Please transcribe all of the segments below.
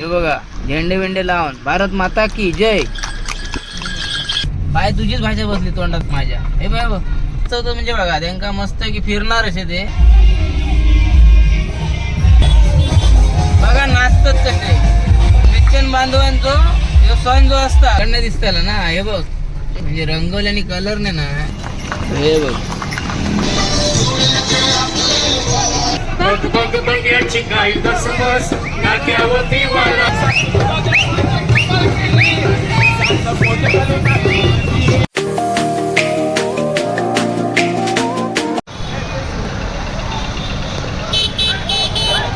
हे बघा झेंडे बिंडे लावून भारत माता की जय. बाय तुझीच भाषा बसली तोंडात माझ्या. हे बाय बघ चौथं म्हणजे बघा त्यांका मस्त की फिरणार असे ते. बघा नाचतात कसे ख्रिश्चन बांधवांचो ह्यो सण जो असता कडनं दिसताला ना. हे बघ म्हणजे रंगवले आणि कलर नाही ना. हे बघ बघ बघ बघ्याची गाई दसमस नाक्यावती वारा.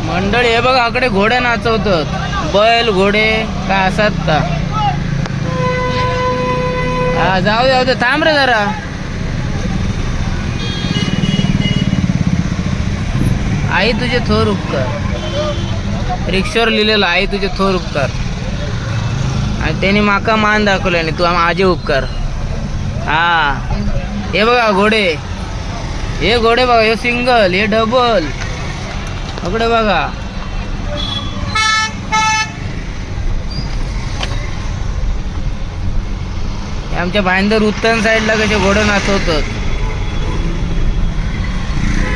मंडळी हे बघा आकडे घोडे नाचवतात, बैल घोडे काय असतात का. हा जाऊ दे जाऊ दे, थांब रे जरा. आई तुझे थोर उपकार, रिक्षावर लिहिलेलं आई तुझे थोर उपकार. आणि त्याने माका मान दाखवले आणि तू माझे उपकार. हा हे बघा घोडे, हे घोडे बघा, हे सिंगल हे डबल. अकडे बघा हे आमच्या भाईंदर उत्तन साईडला कसे घोडे नाचवतात.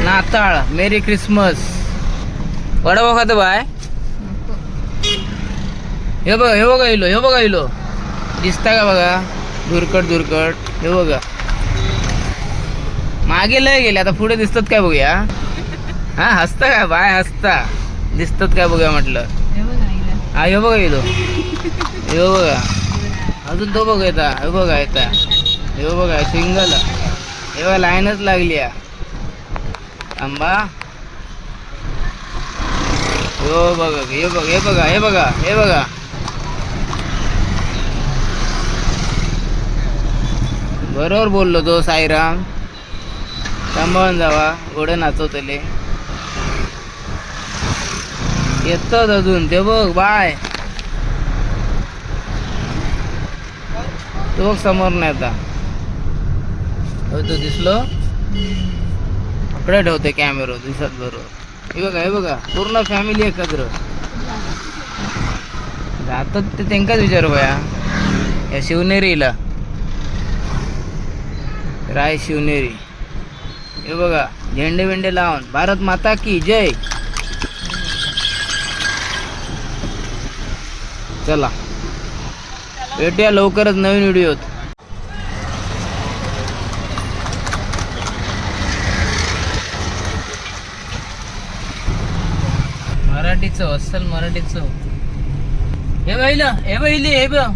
नाताळ मेरी क्रिसमस. वडापाव खातो बाय. हे बघा हे बघा इलो, हे बघा इलो दिसता का बघा, धुरकट धुरकट. हे बघा मागे लय गेले, आता पुढे दिसतात काय बघूया. हा हसता का बाय, हसता दिसतात काय बघूया म्हटलं. हा हे बघा इलो, हे बघा अजून तो बघ येता, हे बघा येता, हे बघा सिंगल. हे बघा लाईनच लागली हा. आंबा हो बघा, हे बघा हे बघा हे बघा हे बघा. बरोबर बोललो तो साईराम. सांभाळून जावा, घोडे नाचवतले. येतात अजून ते बघ बाय. तो बघ समोर नाही आता. हो तो दिसलो. इकडे ठेवते कॅमेरो दिसत बरोबर. हे बघा हे बघा पूर्ण फॅमिली एकत्र जातात ते त्यांकाच विचारू बया. या शिवनेरीला राय शिवनेरी. हे बघा झेंडे बिंडे लावून भारत माता की जय. चला भेटूया लवकरच नवीन व्हिडिओत. मराठी चव, अस्सल मराठी चव. हे बहिलं हे बहिली हे बघ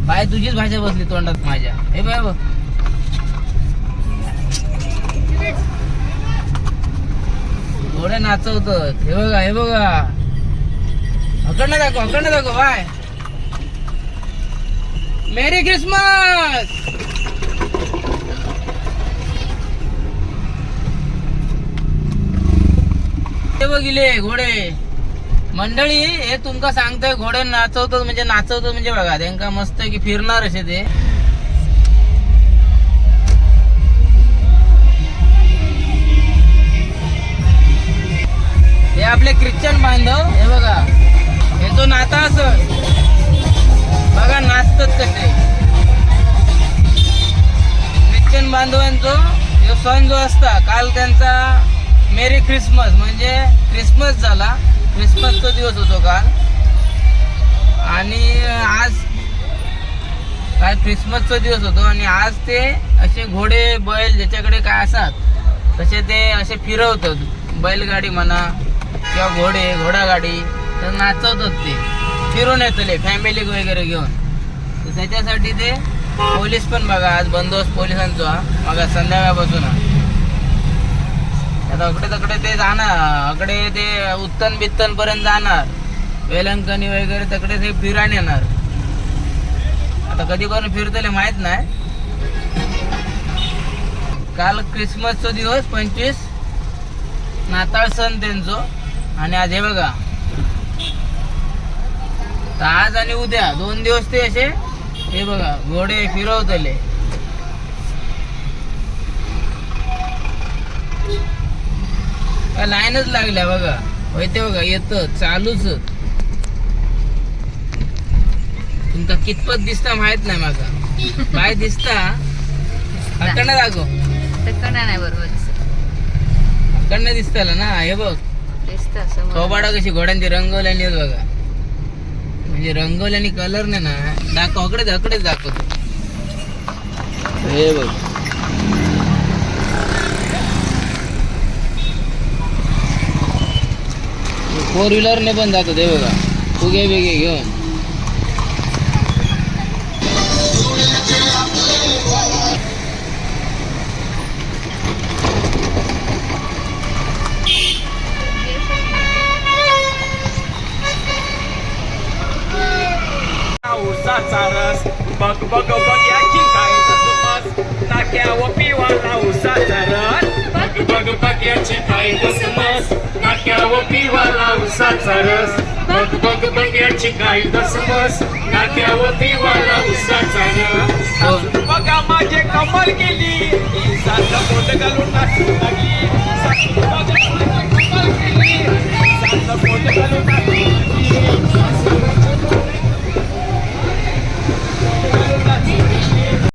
बाय तुझीच भाषा बसली तोंडात माझ्या. हे बाय बघ घोडे नाचवतात. हे बघा हे बघा अकडनं दाखव, अकडनं दाखव बाय. Merry Christmas. हे बघिले घोडे. मंडळी हे तुमका सांगतोय घोडे नाचवतात म्हणजे नाचवतात म्हणजे बघा त्यांका मस्त की फिरणार असे ते. हे आपले ख्रिश्चन बांधव हे बघा हे जो नाता असत बघा नाचतात कसे. ख्रिश्चन बांधवांचो ह्यो सण जो असता काल त्यांचा मेरी ख्रिसमस म्हणजे ख्रिसमस झाला, ख्रिसमसचा दिवस होतो काल. आणि आज काल ख्रिसमसचा दिवस होतो आणि आज ते असे घोडे बैल ज्याच्याकडे काय असतात तसे ते असे फिरवतात, बैलगाडी म्हणा किंवा घोडे घोडागाडी तर नाचवतात ते फिरून येतले फॅमिली वगैरे घेऊन. तर त्याच्यासाठी ते पोलीस पण बघा आज बंदोबस्त पोलिसांचा हा बघा संध्याकाळपासून हा. आता अकडे तकडे ते जाणार, अकडे ते उत्तन बित्तन पर्यंत जाणार, वेलंकनी वगैरे तकडे ते फिरायला येणार. आता कधीपासून फिरतले माहित नाही. काल क्रिसमसचा दिवस 25 नाताळ सण त्यांचो. आणि आज हे बघा तर आज आणि उद्या 2 दिवस ते असे हे बघा घोडे फिरवतले. काय लाईनच लागल्या बघा, होय ते बघा येत चालूच. तुमका कितपत दिसता माहित नाही माका. बाय दिसता अकडनं दाखव. तकडा नाही बरोबर दिसत. अकडनं दिसताला ना हे बघ. दिसतं समोर. थोबाडा कशी घोड्यांची रंगवल्यानी आहेत बघा. म्हणजे रंगवल्यानी कलर नाही ना दाखव. अकडेच अकडेच दाखवतो हे बघ. फोर व्हीलरने पण जातो ते बघा फुगे बिगे घेऊन. उसाचा रस बघ बघ बघ्याची काय दसमस नाक्याव पिवाला उसाचा रस. बघ बघ बघ्याची काय दसमस नाक्याव पिवाला उसाचा रस. बघ बघ बघ्याची काय दसमस नाक्याव पिवाला उसाचा रस. कोण? बघा माझे कमल गेली.